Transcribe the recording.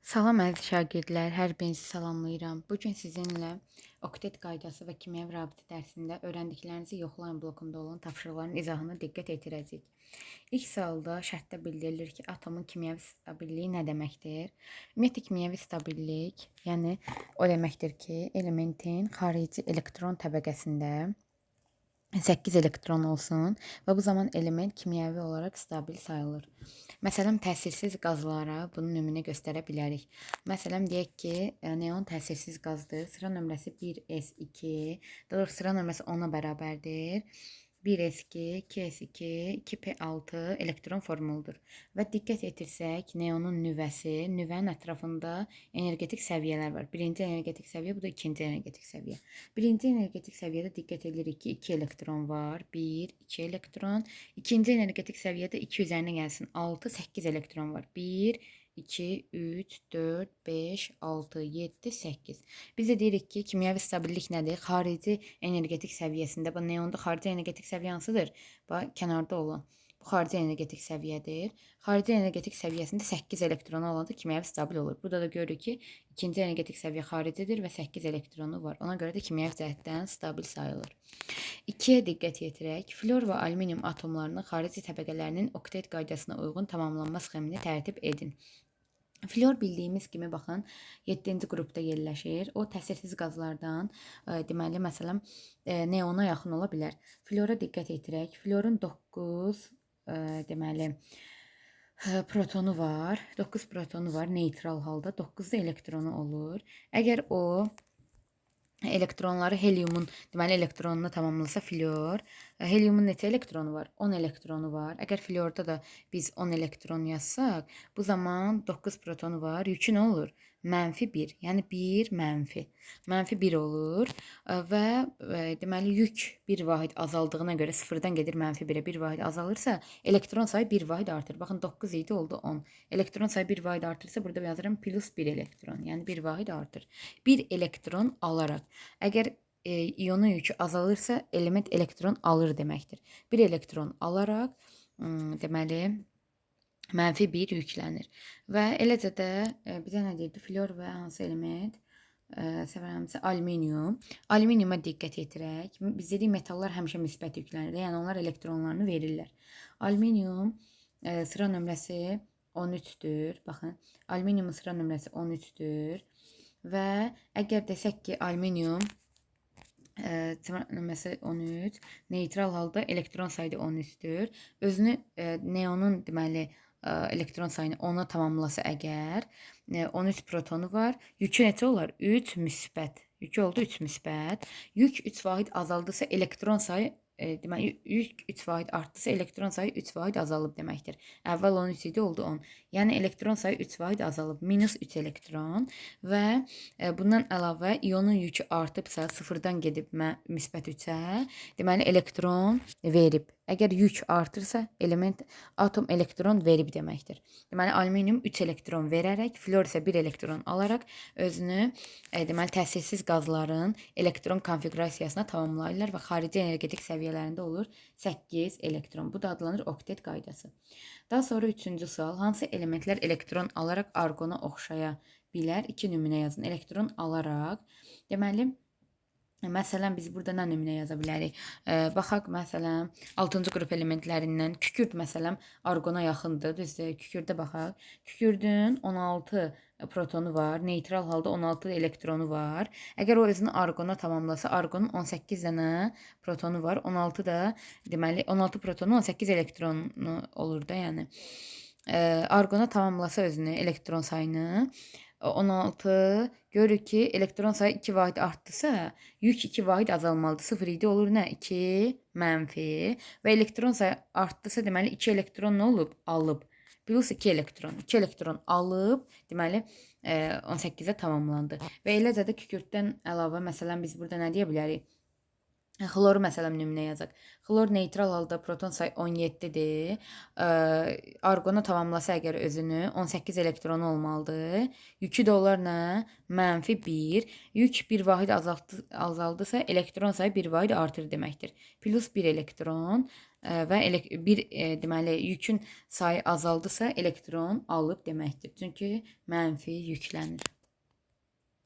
Salam əziz şagirdlər, hər birinizi salamlayıram. Bu gün sizinlə oktet qaydası və kimyəvi rabitə dərsində öyrəndiklərinizi yoxlayın blokunda olan tapşırıqların izahını diqqət yetirəcəyik. İlk sualda şərtdə bildirilir ki, atomun kimyəvi stabilliyi nə deməkdir? Ümumiyyətlə kimyəvi stabillik, yəni o deməkdir ki, elementin xarici elektron təbəqəsində 8 elektron olsun və bu zaman element kimyəvi olaraq stabil sayılır. Məsələn, təsirsiz qazlara bunu nümunə göstərə bilərik. Məsələn, deyək ki, neon təsirsiz qazdır. Sıra nömrəsi 1s2, daha doğrusu sıra nömrəsi 10-a bərabərdir. 1s2, 2s2, 2p6 elektron formuludur. Və diqqət yetirsək, neonun nüvəsi, nüvənin ətrafında energetik səviyyələr var. Birinci energetik səviyyə, bu da ikinci energetik səviyyə. Birinci energetik səviyyədə diqqət edirik ki, 2 elektron var. 1, 2 elektron. İkinci energetik səviyyədə 2 üzərinə gəlsin. 6, 8 elektron var. 1, 2, 3, 4, 5, 6, 7, 8. Biz də deyirik ki, kimyəvi stabillik nədir? Xarici energetik səviyyəsində, bax neonda xarici energetik səviyyə hansıdır? Bax kənarda olan. Bu xarici energetik səviyyədir. Xarici energetik səviyyəsində 8 elektronu olanda kimyəvi stabil olur. Burada da görürük ki, ikinci energetik səviyyə xaricidir və 8 elektronu var. Ona görə də kimyəvi cəhətdən stabil sayılır. 2-yə diqqət yetirək. Flor və alüminium atomlarının xarici təbəqələrinin oktet qaydasına uyğun tamamlanma sxemini tərtib edin. Flor bildiyimiz kimi baxın 7-ci qrupda yerləşir. O təsirsiz qazlardan, deməli məsələn, neona yaxın ola bilər. Flora diqqət yetirək. Florun 9 deməli protonu var. 9 protonu var neytral halda. 9 da elektronu olur. Əgər o elektronları heliumun, deməli elektronunu tamamlasa flor, heliumun neçə elektronu var? 10 elektronu var. Əgər florda da biz 10 elektron yazsaq, bu zaman 9 protonu var. Yükü nə olur? Mənfi 1. Yəni 1 mənfi. Mənfi 1 olur və deməli yük 1 vahid azaldığına görə sıfırdan gedir mənfi 1-ə 1 vahid azalırsa, elektron sayı 1 vahid artır. Baxın 9 idi, oldu 10. Elektron sayı 1 vahid artırsa burada yazıram plus 1 elektron. Yəni 1 vahid artır. 1 elektron alaraq əgər iyonun yükü azalırsa, element elektron alır deməkdir. 1 elektron alaraq deməli mənfi 1 yüklənir. Və eləcə də bizə nə deyirdi? Flor və hansı element? Səhv eləmirəmsə alüminium. Alüminiuma diqqət yetirək. Biz dedik metallar həmişə müsbət yüklənir. Yəni onlar elektronlarını verirlər. Alüminium sıra nömrəsi 13-dür. Baxın, alüminiumun sıra nömrəsi 13-dür. Və əgər desək ki, alüminium sıra nömrəsi 13, neytral halda elektron sayı da 13-dür. Özünü neonun deməli elektron sayını 10-a tamamlasa əgər, 13 protonu var. Yükü neçə olar? 3 müsbət. Yükü oldu 3 müsbət. Yük 3 vahid azaldısa elektron sayı deməli yük 3 vahid artdısa elektron sayı 3 vahid azalıb deməkdir. Əvvəl 13 idi, oldu 10. Yəni elektron sayı 3 vahid azalıb. Minus 3 elektron və bundan əlavə ionun yükü artıbsa sıfırdan gedib müsbət 3-ə, deməli elektron verib. Əgər yük artırsa, element atom elektron verib deməkdir. Deməli alüminium 3 elektron verərək, flor isə 1 elektron alaraq özünü deməli təsirsiz qazların elektron konfiqurasiyasına tamamlayırlar və xarici energetik səviyyələrində olur 8 elektron. Bu da adlanır oktet qaydası. Daha sonra üçüncü sual. Hansı elementlər elektron alaraq arqona oxşaya bilər? 2 nümunə yazın. Elektron alaraq. Deməli, məsələn, biz burada nə nümunə yaza bilərik? Baxaq, məsələn, 6-cı qrup elementlərindən kükürd məsələn arqona yaxındır, düzdür? Kükürdə baxaq. Kükürdün 16 protonu var, neytral halda 16 elektronu var. Əgər o özünü arqona tamamlasa, arqonun 18 dənə protonu var. 16 da deməli 16 protonu 18 elektronu olur da, yəni. Arqona tamamlasa özünü elektron sayını 16 görürük ki, elektron sayı 2 vahid artdısa, yük 2 vahid azalmalıdır. 0 idi, olur nə? 2 mənfi və elektron sayı artdısa, deməli 2 elektron nə olub? Alıb. Plus 2 elektron. 2 elektron alıb, deməli 18-ə tamamlandı. Və eləcə də kükürddən əlavə, məsələn, biz burada nə deyə bilərik? Xloru məsələn nümunə yazaq. Xlor neytral halda proton sayı 17-dir. Arqona tamamlasa əgər özünü 18 elektronu olmalıdır. Yükü də olar nə? Mənfi 1. Yük 1 vahid azaldısa elektron sayı 1 vahid artır deməkdir. Plus 1 elektron. Və bir deməli yükün sayı azaldısa elektron alıb deməkdir. Çünki mənfi yüklənir.